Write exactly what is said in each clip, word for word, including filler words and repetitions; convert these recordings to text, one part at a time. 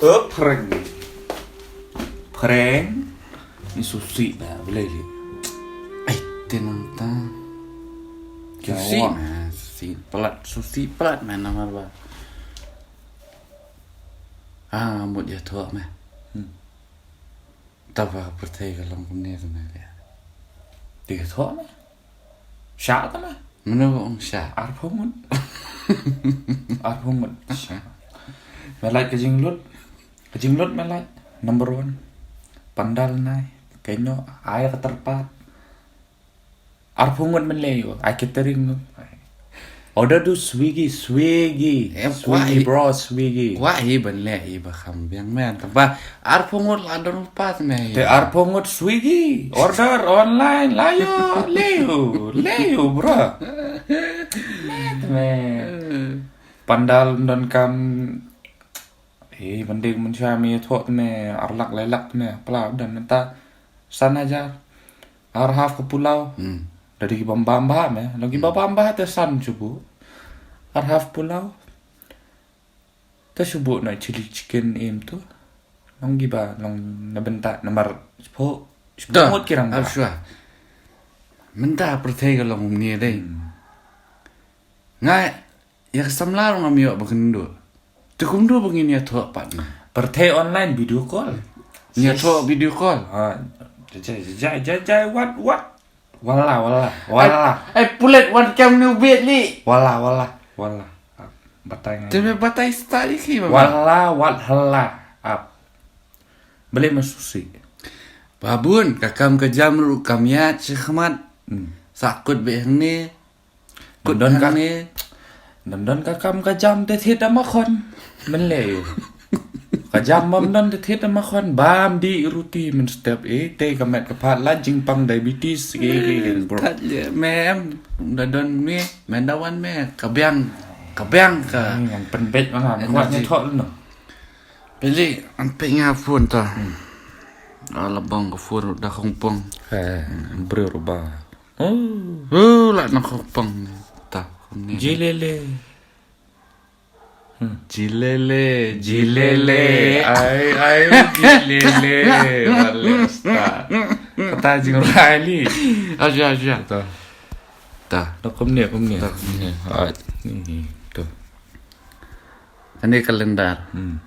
Prank. Prank. Ni susi da, boleh li. Ai, tenang ta. Susi. Jawab. Nah, susi pelat, susi pelat main nama ba. Ah, mut ya tuak meh. Hmm. Taba pyrthei ka long kumne tu meh. Dia tuak meh. Sha ta meh. Mano ong sha? Arphew ngut. Arphew ngut. Sha. Melai ka jinglut. Ka jinglut melai. Number one. Pandal nai. Kenyo. Ai ka terpat. Arphew ngut melai yo. Ai catering. Order tu Swiggy, Swiggy. Eh, Swiggy, bro, Swiggy. Wah, hi ban leh, hi ba kham biang meh. Ba, arphew ngut la don pas meh. Te arphew ngut Swiggy. Order online, layo, leyo, leyo, bro. Met meh. Pandal don kam. Eh, banding mun sha meh thok meh, arlak lelak meh, pla don ta. San hajar. Ar half ka pulao. Hmm. Dari ki bam bam ba meh. Lagi bam bam ba te san subu. Ar half pulao. Te subu na chili chicken em tu. Long ki ba, long na benta namar subu. Subu mut kirang ba. Absua. Menta pyrthei ka long umni dei. Hmm. Ngai, ya ka samla rong am yo ba kendu. Te kumdu ba ngin ya thok pat na. Pyrthei online video call. Ya thok video call. Ah, jai, jai, jai, jai, what, what? Wala, wala, wala. Ai, ai, pulet wan kam ni ubit li. Wala, wala, wala. Batai ngai. Te me batai start iki ba. Wala, wat hala. Ap. Beli masusi. Babun, ka kam ka jam ru kam ya chekhmat. Hmm. Sakut be hangne. Kut don ka hangne. Don don ka kam ka jam te thit ama khon. Men le yu. Ka jam bam don te thit ama khon. Bam di ruti men step e. Te ka met ka phat la jingpang diabetes. Ki, ki, ki, bro. Tat je, mem. Da don me. Men da wan me. Ka biang. Ka biang ka. Hmm, yang penbet mana. Kuat ni thok lu no. Pili, an pe nga phone ta. Hmm. Ala bang ka phone da khong pong. He, bro ba. Oh. Oh, la na khong pong. Ta. Jilele. Hmm. Jilele, jilele. Ai, ai, jilele. Wala sta. Kata jing rai li. Aja, aja. Ta. Ta. Ta kumne, kumne. Ta. Kumne. Ai. Ni, tu. Ani kalendar. Hmm.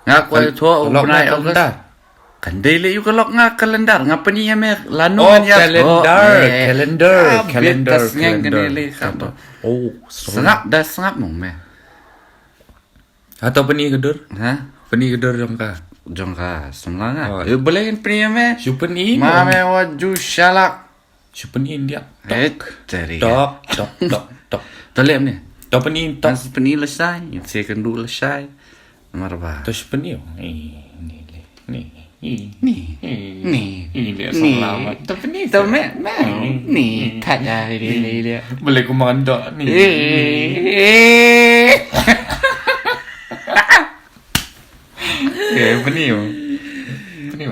Nga kwai thok u bnai August. Kan dei le yu ka lok nga kalendar nga pyni ïa me lano. Oh, ngan ïa calendar, calendar, calendar. Oh, sngap da sngap mong me. Hato pyni ka dur? Ha? Pyni ka dur jong ka. Jong ka samla nga. Yu belen pyni ïa me. Shu pyni ma me wa ju shalak. Shu pyni India. Tok tok tok tok. To lem ni. To pyni tok. Shu pyni lashai. Yu se kan du lashai. Marba. To shu pyni. Ni ni ni ni ni ni ni. To pyni. To me me ni. Tat ya ni ni ni. Boleh ku mandok ni. Eh, pyni. Pyni.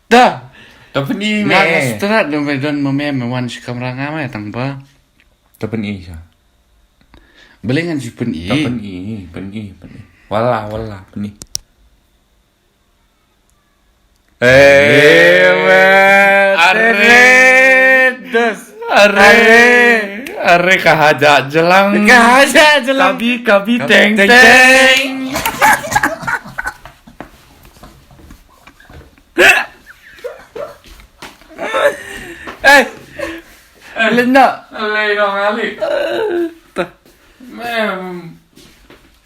Ta. Ta pyni me. Nga strat dong me don mo me me wan shi kamera nga me tang ba. Ta pyni sha. Beli ngan shi pyni. Ta pyni, pyni, pyni. Wala, wala, pyni. Eh, are, dos, are, are ka haja jelang. Ka haja jelang. Kabi, kabi, teng, teng. Eh. Lenda. Lei dong ali. Mem.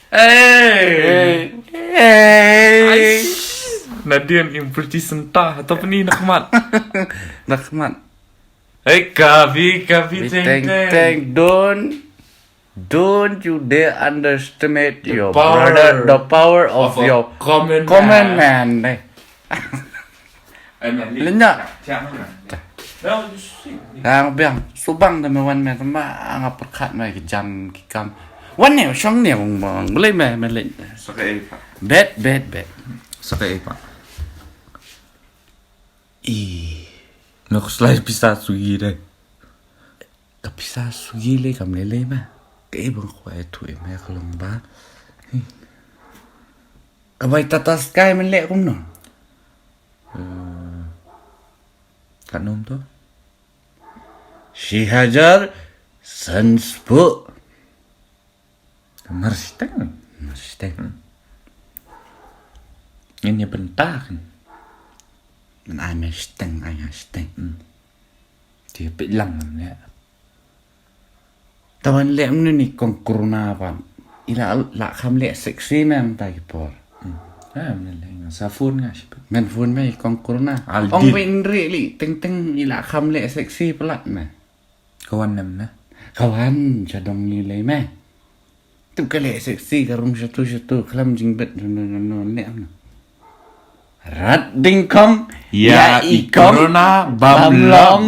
Eh. Eh. Nadien impriti senta atau peni nakmat. Nakmat. Eh, kabi, kabi, teng, teng. Don't Don't you dare underestimate your brother, the power of your common man. Lynda. Ang biang subang da me wan me tama nga pyrkhat me ki jam ki kam. Wan ne shong ne bong bong beli me me lin. Saka e pa. Bet bet bet. Saka e pa. I. Nok slai pisa sugi dai. Ka pisa sugi le kam lele ma. Ka e bang kwai tu e ma ka long ba. Ka bai Tata Sky men leh kumno? Katno to? Shi hajar san spah. Mar shiteng. Mar shiteng. Ngin ïa bynta kan. Men ai me shiteng, ai me shiteng. Te peit lang ne. Tawan leh mne ni kong corona ban. Ila la kham leh sexy men ta ki por. Ah, men leh nga sa phone nga shi. Men phone me kong corona. Ong peit nri li teng teng ila kham leh sexy plat me. Kawan nem na. Kawan jadong ni lei me. Tu ka leh sexy ka rum shatu shatu klam jingbet no no no leh mne. Rat ding kong. Ya i corona bam long.